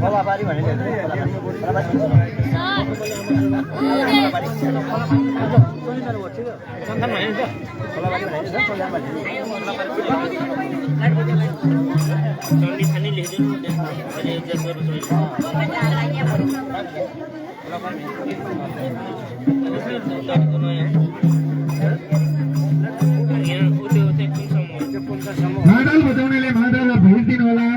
खोलाबारी भनेको मादल बजाउनेले मादललाई भेट दिनु होला,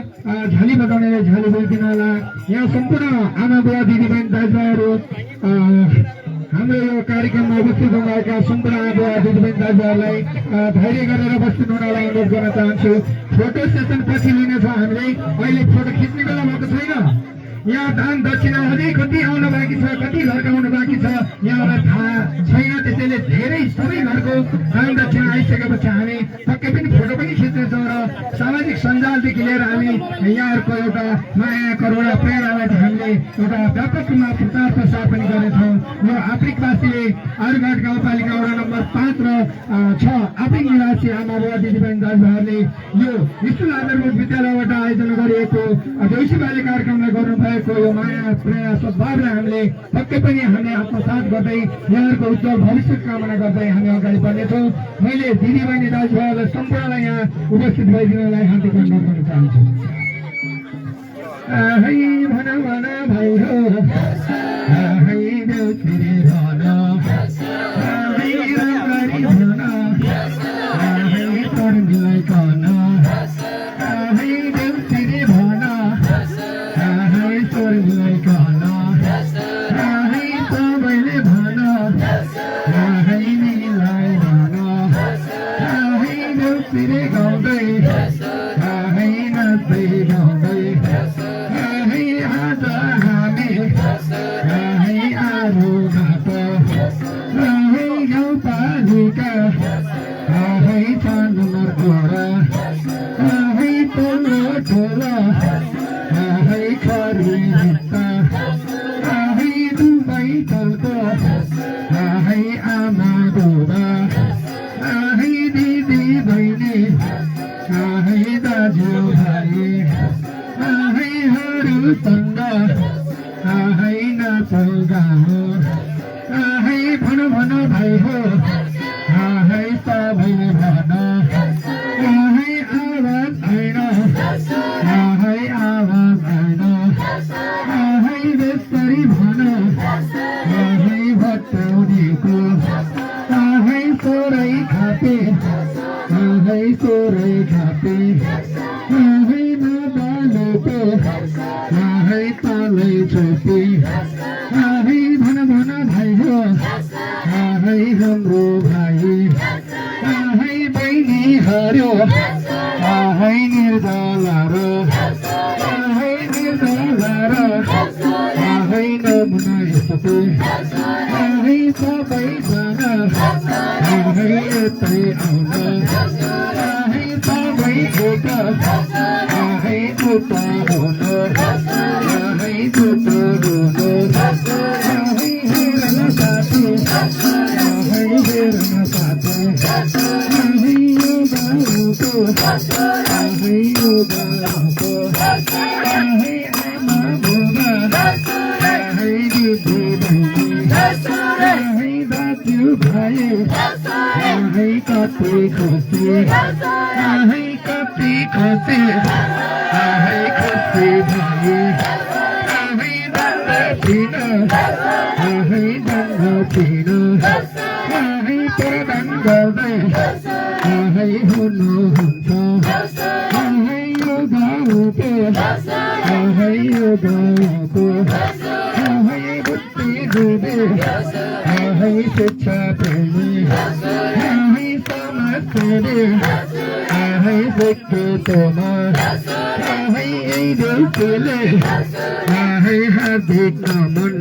झाली बजाउनेले झाली भेट दिनु होला। यहाँ सम्पूर्ण आमा बुवा दिदीबहिनी दाजुभाइहरू हाम्रो यो कार्यक्रममा उपस्थित हुनुभएका सम्पूर्ण आमा बुवा दिदीबहिनी दाजुभाइहरूलाई धैर्य गरेर बस्नु होला अनुरोध गर्न चाहन्छु। फोटो सेसन पछि लिनेछौँ हामीले। अहिले फोटो खिच्ने बेला भएको छैन। यहाँ दान दक्षिणा अझै कति आउन बाँकी छ, कति घरको आउन बाँकी छ यहाँलाई थाहा छैन। त्यसैले धेरै सबै घरको दान दक्षिणा आइसकेपछि हामी पक्कै पनि फोटो पनि खिच्नेछौँ र सामाजिक सञ्जालदेखि लिएर हामी यहाँहरूको एउटा माया करुणा प्रेरणालाई हामीले एउटा व्यापक रूपमा प्रचार प्रसार पनि गर्नेछौँ। यो आप्रिकवासीले आरुघाट गाउँपालिका वडा नम्बर 5 र 6 आप्रिक निवासी आमा बुवा दिदीबहिनी दाजुभाइहरूले यो स्कुल आधारभूत विद्यालयबाट आयोजना गरिएको देउसी बाली कार्यक्रमलाई गर्नुभएको यो माया प्रेरणा सद्भावलाई हामीले पक्कै पनि हामीले आत्मसात गर्दै यहाँहरूको उज्जवल भविष्य कामना गर्दै हामी अगाडि बढ्नेछौँ। मैले दिदीबहिनी दाजुभाइहरूलाई सम्पूर्णलाई यहाँ उपस्थित भइदिनलाई हार्दिक अनुरोध गर्न चाहन्छु। भन भन भाइ हो, देउछिरी भन, राम्ररी भन, तर्मीलाई कन, देउछिरी भन, तर्मीलाई कन, सबैले भन, निलाई भन, देउछिरी गाउँदै, नाच्दै गाउँदै आज हामी आरो घाट गाउँपालिका चानुमर ओरा तल्लो ठोला खरी भित्ता दुबई तल्को आमा बुबा दिदी बहिनी दाजु भाइहरू तन्द नाचल गाउँ भन भन भाइ हो, सबैले भन, आवाज होइन, आवाज होइन, बेसरी भन, भट्टाउनेको सोरै खापे, सोरै खापे, नबालेको तालै छोपे, भन भन भाइ हो, हाम्रो भाइ, बहिनीहरू निर्दला र नमुना यस्तै सबैजना यतै आउन सबै एउटा जुत्ता हुन जुत्ता हुन हेर्न साथी हेर्न साथी यो गाउँको यो गाउँको आमा बुबा दिदी बहिनी दाजु भाइ कति खुसी कति खुसी खुसी भाइ दण्ड दिन प्रदान गर्दै हुनुहुन्छ यो गाउँको बुद्धि दिदी शिक्षा प्रेमी समाजसेवी व्यक्तित्वमा देउसीले हार्दिक नमन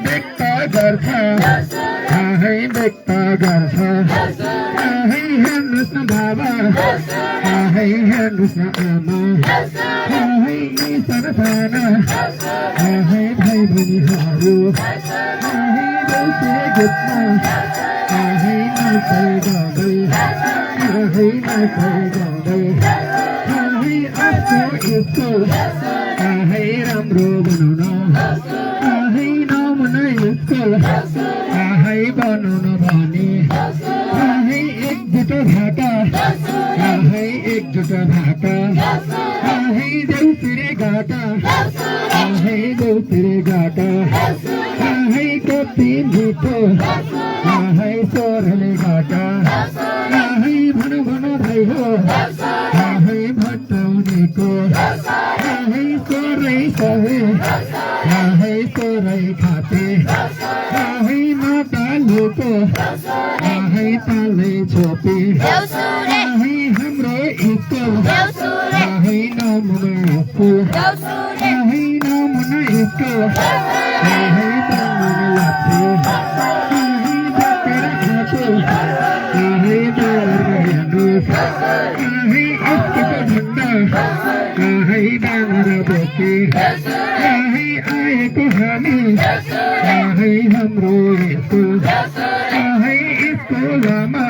व्यक्त गर्छ हेर्नुहोस् न बाबा हेर्नुहोस् न आमा साना भाइ बहिनीहरू देउसी गीतमा नाच्दै गाउँदै है आफ्नो स्कुल है राम्रो बनाउन है नमुना स्कुल है बनाउन भने है एकजुट भाका है एकजुट भाका है देउसिरे घाटा है देउसिरे घाटा है कति मिठो है स्वरले घाटा है भन भन भाइ हो है भट्टाउनेको है स्वरै सहे है स्वरै खाते है नतालेको है तालै छोपे है हाम्रो स्कुल है नमुना स्कुल है नमुना स्कुल है बनाउन लाग्थ्यो है बकेर खाएको है बार हेर्नुहोस् है अस्तिको झन्डा है बाँधेर बोके है आएको हामी है हाम्रो स्कुल है स्कुलमा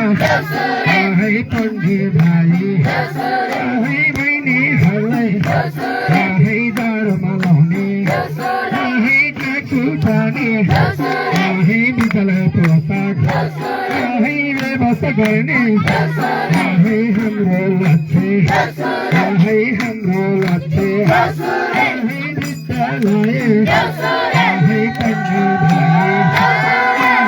है पढ्ने भाइ है बहिनीहरूलाई है जाडोमा लाउने है ट्र्याकसुट जाने है विद्यालय पोसाक है व्यवस्था गर्ने है हाम्रो लक्ष्य है हाम्रो लक्ष्य है विद्यालय है पढ्ने भाइ है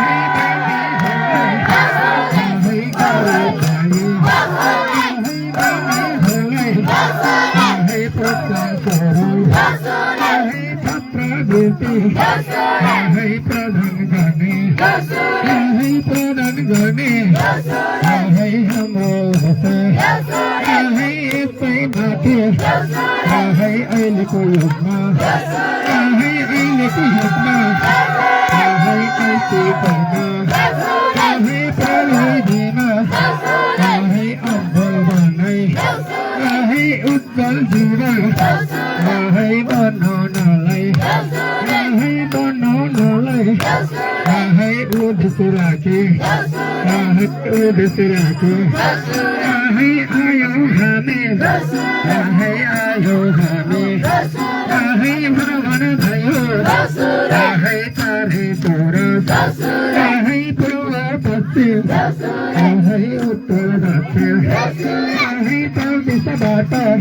प्रदान गर्ने है हाम्रो है यस्तै माथि है अहिलेको युगमा है अहिलेको युगमा है कैसे पढ्न है प्रविधिमा है अब्बल बनाइ है उज्जवल जीवन है बनाउनलाई है बनाउनलाई है उद्देश्य राखे उद्देश्य राखे है आयो हामी है आयो हामी है भ्रमण भयो है चारै तरफ है पूर्व पश्चिम है उत्तर दक्षिण है चार दिशाबाट है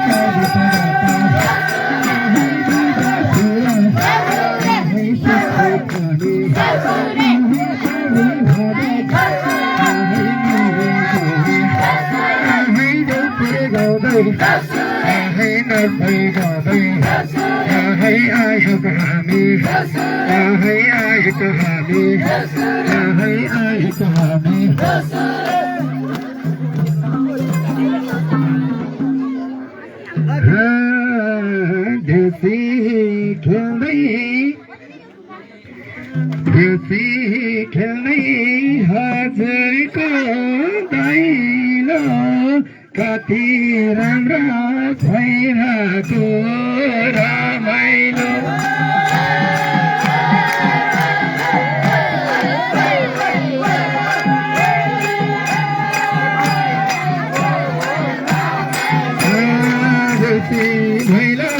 चार दिशाबाट है नर्दै गाउँदै है आएको हामी है आएको हामी है आएको हामी देउसी खेल्दै हजुरको दैलो कति राम्रो भइरहेको रमाइलो भैलो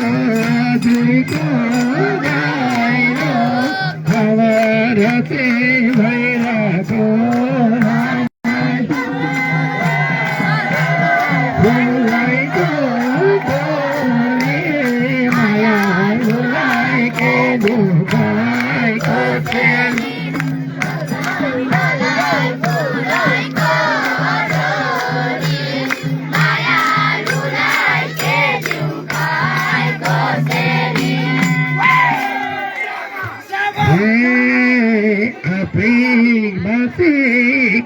हजुरको दैलो खबर चाहिँ भइरहेको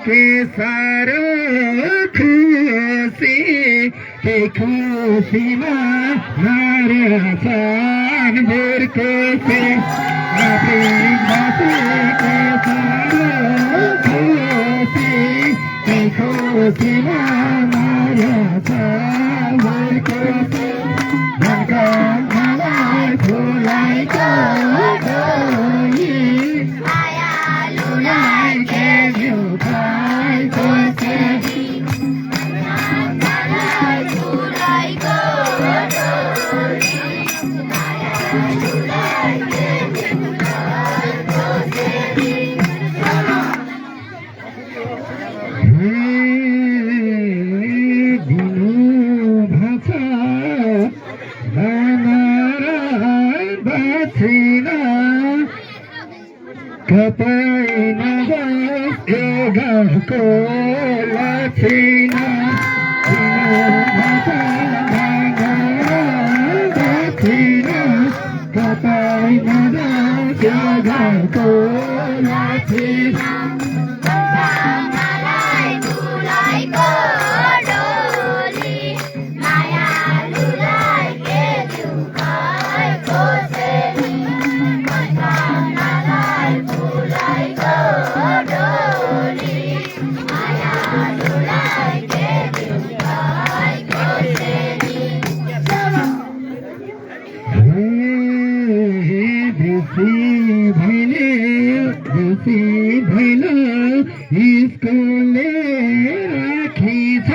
के सारो खुसी के खुसीमा मारे सान बुर्को से के सारो खुसी के खुसीमा मारे सान बुर्को से धनका मलाई फुलाई को Bye. को लक्षिणा दक्षिणा कतै को लक्षिणा इसको ले राखी छ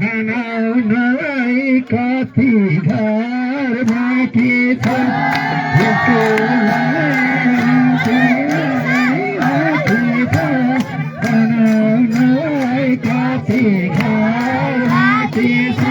बनाउनलाई कति घर बाँकी छ इसको राखी छ बनाउनलाई कति घर बाँकी छ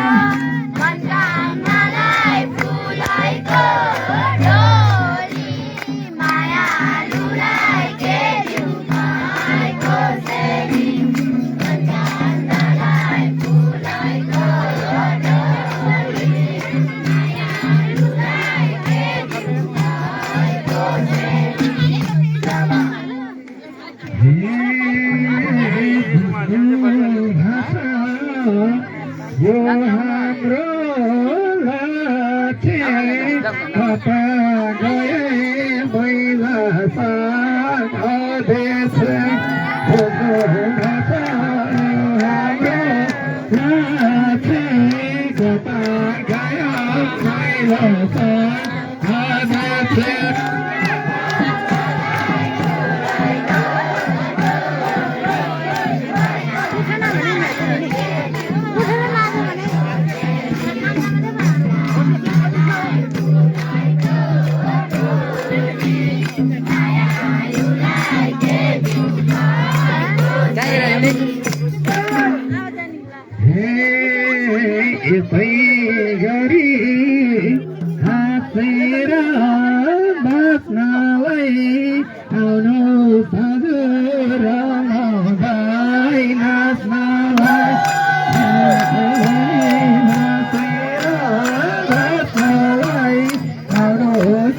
यो हाम्रो लाछे कता गए मैला देश हाम्रो लाछे कता गयो मैला देश यसै गरी हाँसेर बस्नलाई आउनु हजुर रमाउँदै नाच्नलाई हाँसेर बस्नलाई आउनु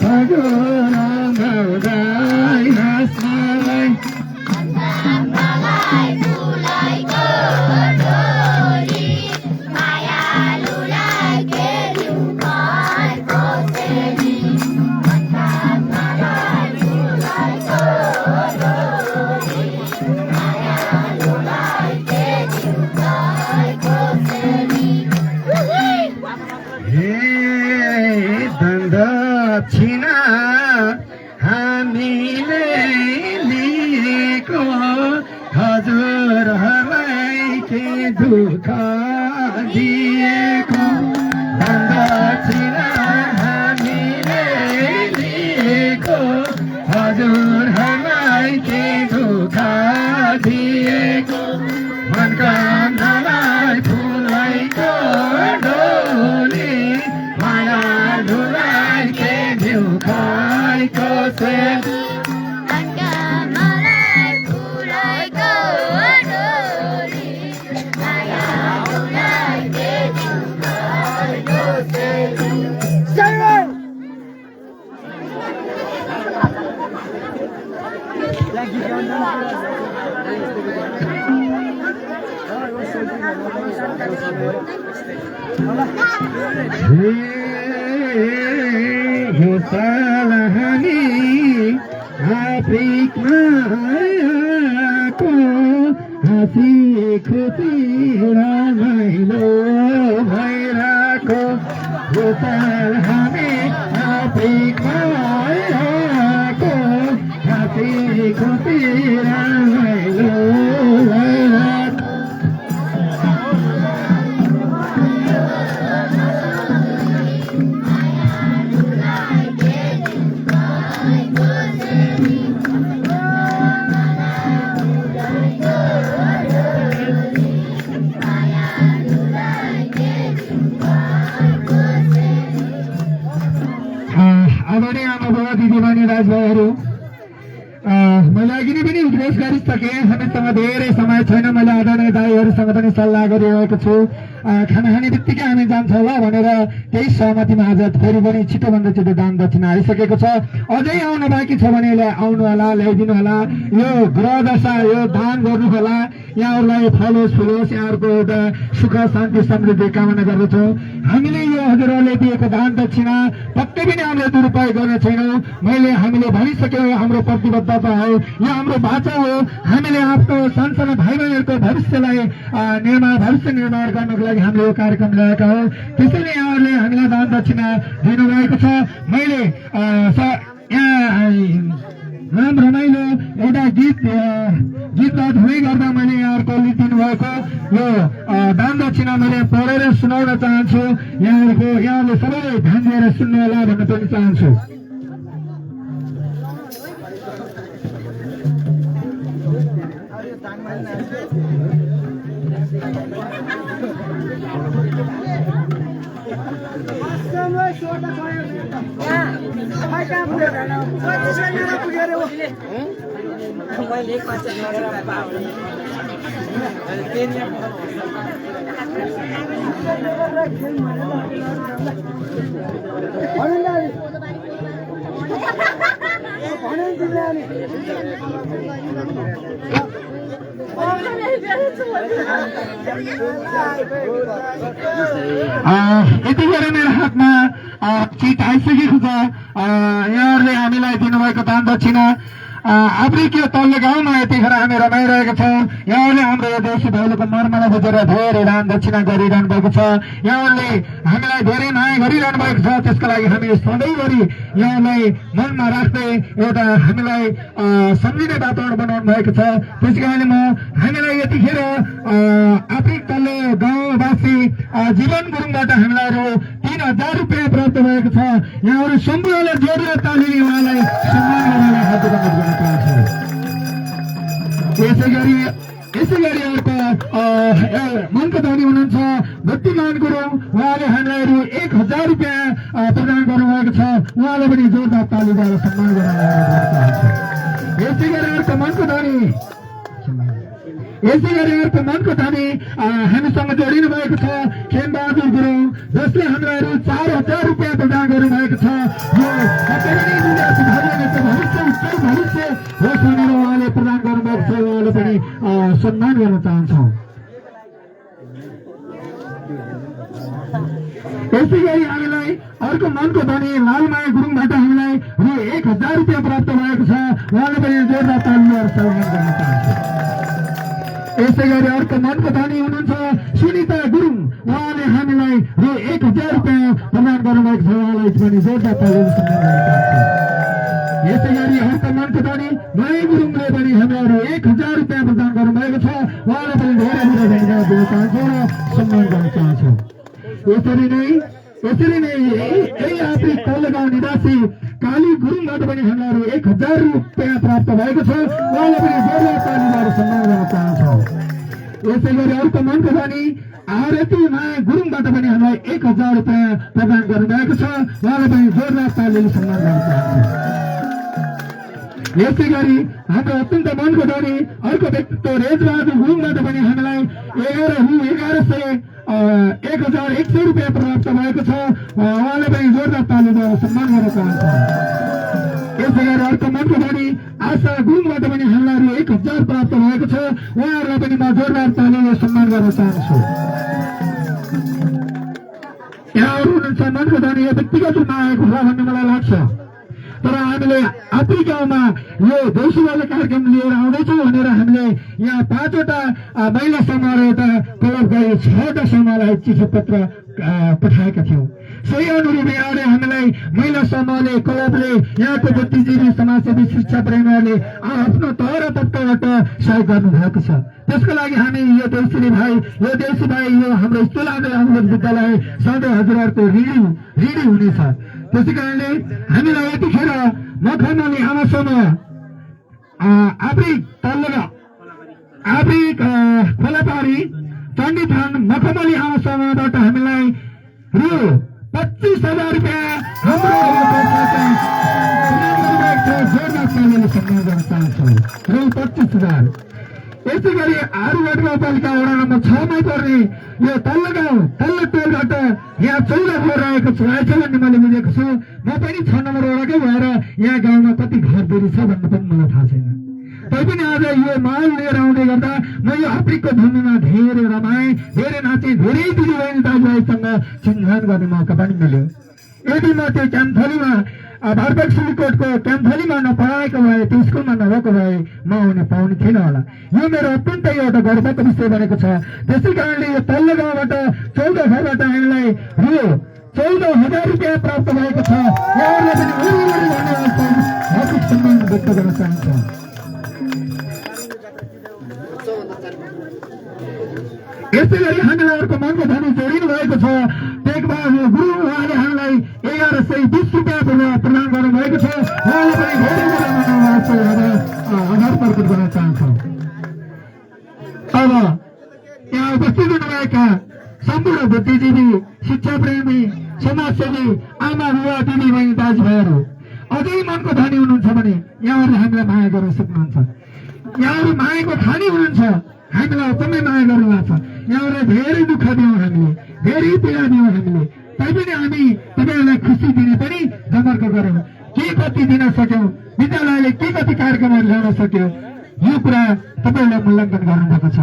हजुर रमाउँदै नाच्नलाई दक्षिणा हामीले लिएको हजुरहरूलाई के दुःख दिएको दक्षिणा हामीले लिएको हजुरहरूलाई के दुःख दिएको मनकामनालाई फुलाइको डोली माया डोलाई के खाइको सेल यो सालहानी आफ्रिकमा आएको हाँसी खुसी रमाइलो भइरहेको यो सालहानी आफ्रिकमा आएको हाँसी खुसी रमाइलो भइरहेको आदरणीय प्रवेश गरिसके। हामीसँग धेरै समय छैन। मैले आदरणीय दाइहरूसँग पनि सल्लाह गरिरहेको छु। खाना खाने बित्तिकै हामी जान्छौँ होला भनेर त्यही सहमतिमा आज फेरि पनि छिटोभन्दा छिटो दान दक्षिणा आइसकेको छ। अझै आउनु बाँकी छ भने आउनु होला, ल्याइदिनु होला। यो ग्रह दशा यो दान गर्नु होला। यहाँहरूलाई फलोस् फुलोस्, यहाँहरूको एउटा सुख शान्ति समृद्धि कामना गर्दछौँ। हामीले यो हजुरहरूले दिएको दान दक्षिणा पक्कै पनि हामीले दुरुपयोग गर्ने छैनौँ। हामीले भनिसक्यौँ, हाम्रो प्रतिबद्धता हो, यो हाम्रो बाचा हो। हामीले आफ्नो सानसाना भाइ बहिनीहरूको भविष्य निर्माण गर्नको लागि हामीले यो कार्यक्रम ल्याएका हौ। त्यसैले यहाँहरूले हामीलाई दान दक्षिणा दिनुभएको छ। मैले राम रमाइलो एउटा गीत हुँदै गर्दा मैले यहाँहरूको लिदिनु भएको यो दान दक्षिणा मैले पढेर सुनाउन चाहन्छु। यहाँहरूले सबैले ध्यान दिएर सुन्नु होला भन्न पनि चाहन्छु। यति बेला मेरो हातमा चिट आइसकेको छ। यहाँहरूले हामीलाई दिनुभएको दान दक्षिणा आफ्रिकीय तल्लो गाउँमा यतिखेर हामी रमाइरहेका छौँ। यहाँहरूले हाम्रो यो देउसी भैलोको मर्मलाई बुझेर धेरै दान दक्षिणा गरिरहनु भएको छ। यहाँहरूले हामीलाई धेरै माया गरिरहनु भएको छ। त्यसको लागि हामी सधैँभरि यहाँलाई मनमा राख्दै एउटा हामीलाई सम्झिने वातावरण बनाउनु भएको छ। त्यस कारणले हामीलाई यतिखेर आफ्रिक तल्लो गाउँवासी जीवन गुरुङबाट हामीलाई रु 3000 रुपियाँ प्राप्त भएको छ। यहाँहरू सम्पूर्णले जोडेर तालिने उहाँलाई सम्मान गर्न हार्दिक अनुरोध गर्न चाहन्छु। यसै गरी अर्को मनको धनी हुनुहुन्छ बुद्धिमान गुरुङ, उहाँले हामीलाई रु 1000 रुपियाँ प्रदान गर्नुभएको छ। उहाँले पनि जोरदार तालीद्वारा सम्मान गर्न चाहन्छु। यसै गरी अर्को मनको धनी हामीसँग जोडिनु भएको छ खेमबहादुर गुरुङ, जसले हामीलाई रु 4000 रुपियाँ प्रदान गर्नुभएको छ। यो भविष्य होस् भनेर उहाँले प्रदान गर्नुभएको छ। उहाँले पनि सम्मान गर्न चाहन्छौँ। यसै गरी हामीलाई अर्को मनको धनी लालमाया गुरुङबाट हामीलाई रु 1000 रुपियाँ प्राप्त भएको छ। उहाँले पनि जोरदार तालीद्वारा सम्मान गर्न चाहन्छौँ। यसै गरी अर्को मनको धनी हुनुहुन्छ सुनिता गुरुङ, उहाँले हामीलाई रु 1000 रुपियाँ प्रदान गर्नुभएको छ। उहाँलाई पनि जोरदार तालीले सम्मान गर्न चाहन्छौँ। यसै गरी अर्को मनको धनी माया गुरुङले पनि हामीलाई रु 1000 रुपियाँ प्रदान गर्नुभएको छ। उहाँलाई पनि धेरै धेरै धन्यवाद दिन चाहन्छौँ र सम्मान गर्न चाहन्छौँ। यसरी नै यही आफ्रिक तल्लो गाउँ निवासी काली गुरुङबाट पनि हामीलाई रु 1000 रुपियाँ प्राप्त भएको छ। उहाँलाई पनि जोरदार तालीद्वारा सम्मान गर्न चाहन्छौँ। यसै गरी अर्को मनको धनी आरती माया गुरुङबाट पनि हामीलाई 1000 रुपियाँ प्रदान गर्नुभएको छ। उहाँलाई पनि जोरदार तालीले सम्मान गर्न चाहन्छौँ। यसै गरी हाम्रो अत्यन्त मनको धनी अर्को व्यक्तित्व रेजबहादुर गुरुङबाट पनि हामीलाई 1100 रुपियाँ प्राप्त भएको छ। उहाँले पनि जोरदार तालीद्वारा सम्मान गर्न चाहन्छौँ। यसै गरी अर्को मनको धनी आशा गुरुङबाट पनि हामीलाई रु 1000 प्राप्त भएको छ। उहाँहरूलाई पनि म जोरदार तालीले सम्मान गर्न चाहन्छु। यहाँहरू हुनुहुन्छ मनको धनी यो व्यक्तिगत रूपमा आएको छ भन्ने मलाई लाग्छ। तर हामीले आफ्रिकामा यो देउसीवाला कार्यक्रम लिएर आउँदैछौँ भनेर हामीले यहाँ 5वटा महिला समूहले एउटा क्लब गरी 6वटा समूहलाई चिठी पत्र पठाएका थियौँ। सोही अनुरूप यहाँले हामीलाई महिला समूहले क्लबले यहाँको बुद्धिजीवी समाजसेवी शिक्षा प्रेमीहरूले आफ्नो तह र तत्त्वबाट सहयोग गर्नुभएको छ। त्यसको लागि हामी यो देउसी भाइ यो हाम्रो स्थूलादय अङ्ग्रेज विद्यालय सधैँ हजुरहरूको ऋणी हुनेछ। त्यसै कारणले हामीलाई यतिखेर मखमली आमा समूह आफ्रिक खोलापारी चण्डीथान मखमली आमा समूहबाट हामीलाई रु 25,000 रुपियाँ हाम्रो जोरदार तालीले सम्मान गर्न चाहन्छु। चाहन्छौँ रु 25,000। यसै गरी आरुवाड गाउँपालिका वडा नम्बर 6 मा पर्ने यो तल्लो गाउँ तल्लो टोलबाट यहाँ 14 घर रहेको छ भन्ने मैले बुझेको छु। म पनि 6 नम्बर वडाकै भएर यहाँ गाउँमा कति घर बेरी छ भन्ने पनि मलाई थाहा छैन। तैपनि आज यो माहौल लिएर आउँदै गर्दा म यो आफ्रिकाको भूमिमा धेरै रमाएँ, धेरै नाचेँ, धेरै दिदीबहिनी दाजुभाइसँग चिन्जान गर्ने मौका पनि मिल्यो। यदि म त्यो क्याम्पथलीमा भारत सिलिकोटको क्याम्पथलीमा नपढाएको भए, त्यो स्कुलमा नभएको भए म आउन पाउने थिएन होला। यो मेरो अत्यन्तै एउटा गर्वको विषय बनेको छ। त्यसै कारणले यो तल्लो गाउँबाट 14 घरबाट हामीलाई रु 14,000 रुपियाँ प्राप्त भएको छ। यहाँहरूलाई पनि धन्यवाद हार्दिक सम्मान व्यक्त गर्न चाहन्छु। यसै गरी हामीलाई अर्को मनको धनी जोडिनु भएको छ। टेकबहादुर गुरुङ उहाँले हामीलाई 1120 रुपियाँ प्रदान गर्नुभएको छ। उहाँलाई पनि धेरै धेरै आभार प्रकट गर्न चाहन्छौँ। अब यहाँ उपस्थित हुनुभएका सम्पूर्ण बुद्धिजीवी, शिक्षाप्रेमी, समाजसेवी, आमा बुवा दिदीबहिनी दाजुभाइहरू अझै मनको धनी हुनुहुन्छ भने यहाँहरूले हामीलाई माया गर्न सक्नुहुन्छ। यहाँहरू मायाको खानी हुनुहुन्छ, हामीलाई अचम्मै माया गर्नुभएको छ। यहाँहरूलाई धेरै दुःख दियौँ हामीले, धेरै पीडा दियौँ हामीले, तैपनि हामी तपाईँहरूलाई खुसी दिने पनि जमर्को गऱ्यौँ। के कति दिन सक्यौँ, विद्यालयले के कति कार्यक्रमहरू ल्याउन सक्यो, यो कुरा तपाईँहरूले मूल्याङ्कन गर्नुभएको छ।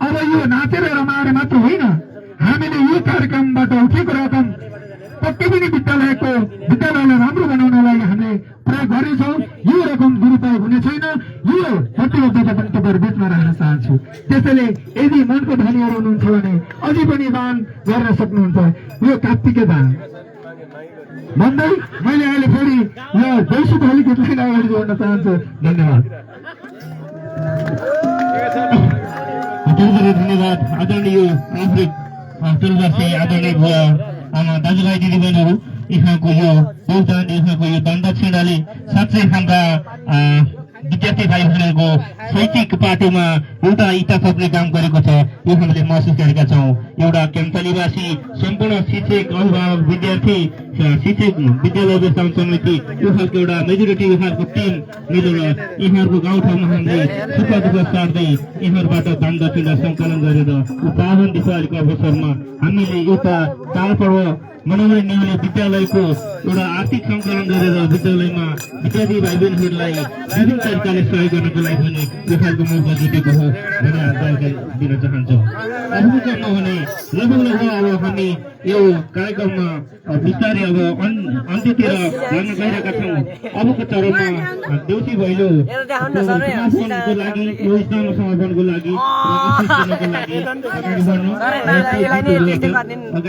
अब यो नाचेर रमाएर मात्र होइन, हामीले यो कार्यक्रमबाट उठेको रकम पक्कै पनि विद्यालयलाई राम्रो बनाउनलाई हामीले प्रयोग गर्नेछौँ। यो रकम दुरुपयोग हुने छैन। यो प्रतिबद्धता पनि तपाईँहरू बिचमा राख्न चाहन्छु। त्यसैले यदि मनको धनीहरू हुनुहुन्छ भने अझै पनि दान गर्न सक्नुहुन्छ। यो कात्तिके दान भन्दै मैले अहिले फेरि यो देउसी भोलि गीतलाई अगाडि जोड्न चाहन्छु। धन्यवाद। धन्यवाद आदरणीय आफ्रिक टोलवासी आदरणीय आमा दाजुभाइ दिदीबहिनीहरू, यहाँको यो योगदान, यहाँको यो दान दक्षिणाले साँच्चै हाम्रा विद्यार्थी भाइहरूको शैक्षिक पाटोमा एउटा इँटा थप्ने काम गरेको छ। यो हामीले महसुस गरेका छौँ। एउटा क्याम्पथलीवासी सम्पूर्ण शिक्षक, अभिभावक, विद्यार्थी, शिक्षक, विद्यालय व्यवस्थापन समिति, यो खालको एउटा मेजोरिटी यहाँहरूको टिम मिलेर यहाँहरूको गाउँठाउँमा हामीले सुख दुःख सार्दै यहाँहरूबाट दान दक्षिणा सङ्कलन गरेर यो पावन दिवालीको अवसरमा हामीले एउटा चाडपर्व मनाउने निम्ति विद्यालयको एउटा आर्थिक सङ्कलन गरेर विद्यालयमा विद्यार्थी भाइ बहिनीहरूलाई विभिन्न तरिकाले सहयोग गर्नको लागि पनि यो खालको मौका जुटेको हो भन्ने जानकारी दिन चाहन्छौँ। अबको क्रममा भने लगभग अब हामी यो कार्यक्रममा बिस्तारै अब अन्त्यतिर लाग्न गइरहेका छौँ। अबको चरणमा देउसी भैलो समर्पणको लागि, यो इस्लाम समर्पणको लागि अगाडि बढ्नु